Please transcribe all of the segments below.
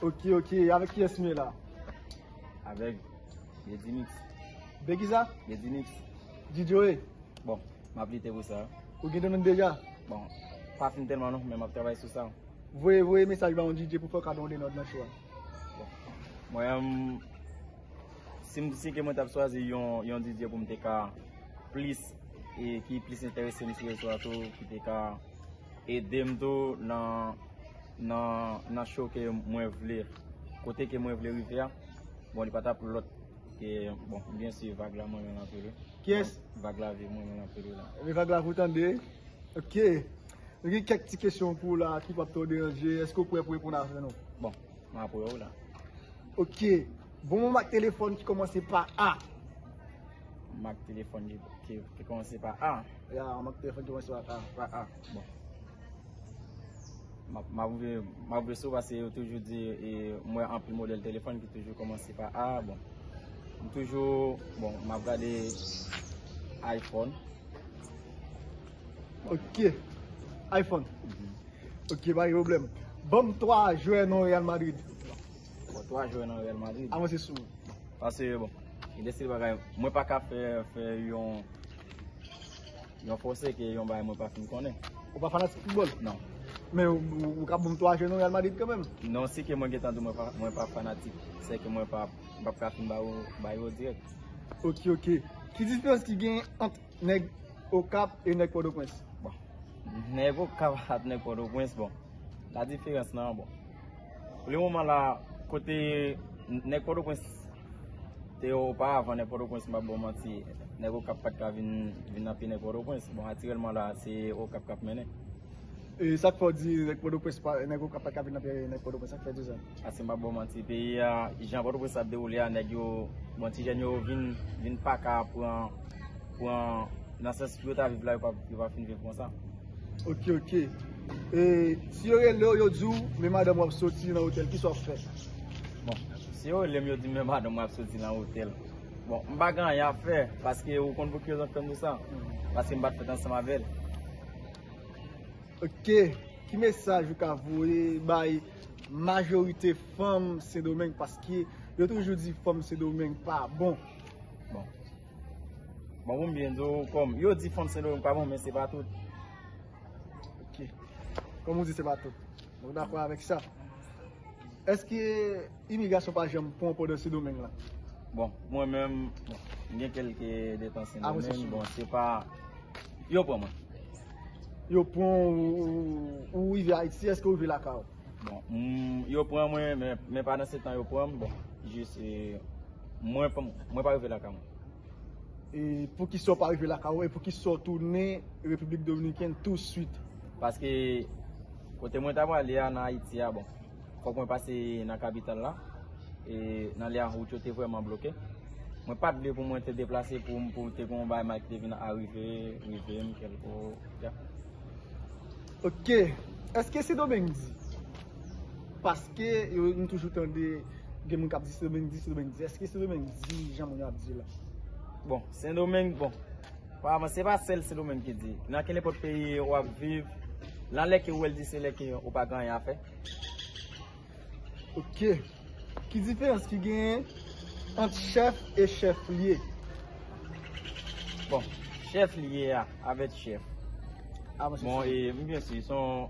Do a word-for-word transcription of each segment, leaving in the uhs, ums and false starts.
Ok, ok. Avèk kiyès m ye la? Avèk Bedimix. Be kisa? Bedimix. Didjoe. Bon, m ap lite pou sa. Ou gen demand deja? Bon, pa fin tèlman non, men m ap travay sou sa. Voye, voye mesaj ba yon D J pou fè w ka dwe yon denòd nan cho a. Bon. Mwen, m, si m, si ke mwen t ap chwazi yon, yon D J pou m te ka plis, e ki plis enterese m sou rezo a tou, ki te ka ede m tou nan, nan, nan cho ke mwen vle, kote ke mwen vle rive a. Bon, li pa t ap lòt ke, bon, byen si Vag la mwen menm anpil wi. Kiyès? Vag la vi mwen menm anpil wi la. Men Vag la pou tande. Ok. Nou gen kèk ti kesyon pou w la ki p ap twò deranje. Èske w prè pou reponn avè nou? Bon, m ap wè w la. Ok. Bon, m ak telefòn ki kòmanse pa A. M ak telefòn ki, ki, ki kòmanse pa A. Ya, m ak telefòn ki kòmanse pa A. Pa A. Bon. M ap, m ap vle, m ap vle sou paske yo toujou di, e, m wè anpil modèl telefòn ki toujou kòmanse pa A. Bon. M toujou, bon, m ap gade iPhone. Ok. iPhone. Mhm. Ok, pa gen pwoblèm. Ban m twa jwè nan Real Madrid. Bon, twa jwè nan Real Madrid. Avanse sou. Paske, bon, gen de stil bagay, mwen pa ka fè, fè yon, yon fòse ke yon bagay mwen pa fin konnen. Ou pa fanatik foutbòl? Non. Men ou, ou, ou ka ban m twa jwè nan Real Madrid kanmenm? Non, si ke mwen gentan di mwen pa, mwen pa fanatik, se ke mwen pa, m p ap ka fin ba yo, ba yo dirèk. Ok, ok. Ki diferans ki gen ant nèg Okap e nèg Pòtoprens? Bon, nèg Okap ak nèg Pòtoprens, bon, la diferans nan, bon. Pou le moman la, kote nèg Pòtoprens te oparavan, nèg Pòtoprens, m p ap ba w manti, nèg Okap pa t ka vin, vin nan pye nèg Pòtoprens. Bon, aktyèlman la, se Okap k ap mennen. E sa k fè w di nèg Pòtoprens pa, nèg Okap pa t ka vin nan pye nèg Pòtoprens, sa k fè w di sa? Paske m p ap ba w manti, peyi a, jan Pòtoprens ap dewoule a, nèg yo, bon, ti jèn yo vin, vin pa ka pran, pran, nan sans pou yo ta viv la, yo pa, yo pa fin viv konsa. Ok, ok. E si yo rele w, yo di w, men madanm w ap soti nan otèl, kisa w ap fè? Bon, si yo rele m, yo di m, men madanm w ap soti nan otèl. Bon, m pa gen anyen ap fè, paske ou konn poukisa m ap fè m di sa? Paske m pa t fèt ansanm avè l. Ok. Ki mesaj ou ka voye bay majorite fanm Sendomeng, paske yo toujou di fanm Sendomeng pa bon? Bon. Bon, pou m byen di w, kòm yo di fanm Sendomeng pa bon, men se pa tout. Ok. Kòm ou di, se pa tout. Mwen dakò avèk sa. Èske imigrasyon pa janm pran w pandan Sendomeng la? Bon, mwen menm, bon, m gen kèlke de tan Sendomeng, bon, se pa, yo pran mwen. Yo pran w, ou, ou rive Ayiti, èske w rive lakay w? Bon, m, yo pran mwen, men, men pandan se tan yo pran m, bon, jis, e, mwen, mwen pa rive lakay mwen. E poukisa w pa rive lakay ou e poukisa w tounen Repiblik Dominikèn touswit? Paske kote mwen ta prale a nan Ayiti a, bon, fòk mwen pase nan kapital la. E nan lè a, wout yo te vrèman bloke. Mwen pa t vle pou mwen te deplase pou, pou te gen yon bagay mal ki te vin arive, rive m kèlke, ya. Ok. Èske Sendomeng di? Paske yo, nou toujou tande gen moun k ap di Sendomeng di, Sendomeng di. Èske Sendomeng di jan moun yo ap di la? Bon, Sendomeng, bon. Aparamman, se pa sèl Sendomeng ki di. Nan kenenpòt peyi w ap viv, nan lè ke w wè l di, se lè ke ou pa gen anyen a fè. Ok. Ki diferans ki genyen ant chèf e chèf lye? Bon, chèf lye a avèk chèf. Bon, e, m byen si, se yon,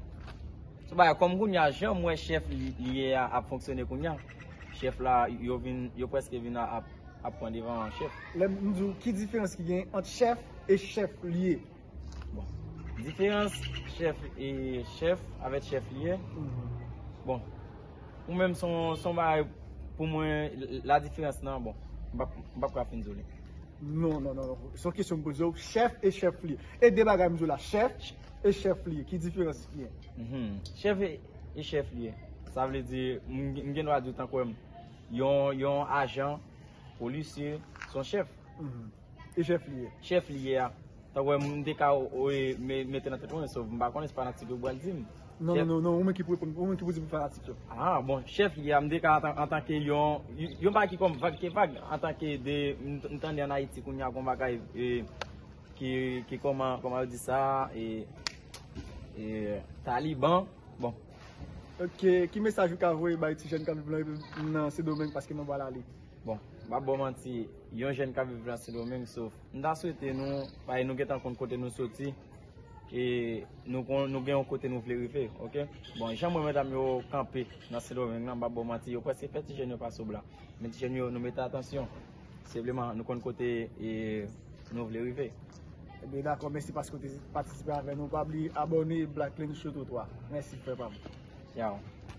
se yon bagay kòm kounye a, jan m wè chèf li, lye a ap fonksyone kounye a. Chèf la, yo vin, yo prèske vin a, ap, ap pran devan chèf. Lè m di w, ki diferans ki genyen ant chèf e chèf lye? Bon. Diferans chèf e chèf avèk chèf lye. Mhm. Bon. Ou menm se yon, se yon bagay pou mwen, la diferans nan, bon, m p ap, m p ap ka fin di w li. Non, non, non, non. Se yon kesyon m poze w. Chèf e chèf lye. E de bagay m di w la. Chèf e chèf lye. Ki diferans ki gen? Mhm. Chèf e, e chèf lye. Sa vle di, m, m gen dwa di w tankou yon, yon ajan, polisye, se yon chèf. Mhm. E chèf li ye? Chèf li ye a. Tankou m te ka, o, e, me-, mete nan tèt mwen, sòf m pa konnen, se fanatik yo pral di m. Non, non, non, non, ou menm ki pou reponn, ou menm ki pou di pou fanatik yo. Ah, bon, chèf li ye a, m te ka antan, antanke yon, yon bagay ki kòm vag ke vag, antanke de, m, m tande ann Ayiti kounye a, gon bagay, e, ki, ki kòman, kòman yo di sa, e, e, Taliban, bon. Ok, ki mesaj ou ka voye bay ti jèn k ap viv nan, nan Sendomeng paske nou pral ale? Bon, m ap ba w manti, yon jèn k ap viv nan Sendomeng, sof, m ta swete nou, bay nou gentan konn kote nou soti, e nou, kon, nou gen yon kote nou vle rive, ok? Bon, jan mwen medam yo kanpe nan Sendomeng nan, m ap ba w manti, yo prèske fè ti jèn yo pase obla. Men ti jèn yo, nou mete atansyon. Senpleman, nou konn kote e nou vle rive. Ebyen, dakò, mèsi paske w te patisipe avè nou. Pa bliye abòne Black Lens Show Trotwa. Mèsi, frè pa m. Yow.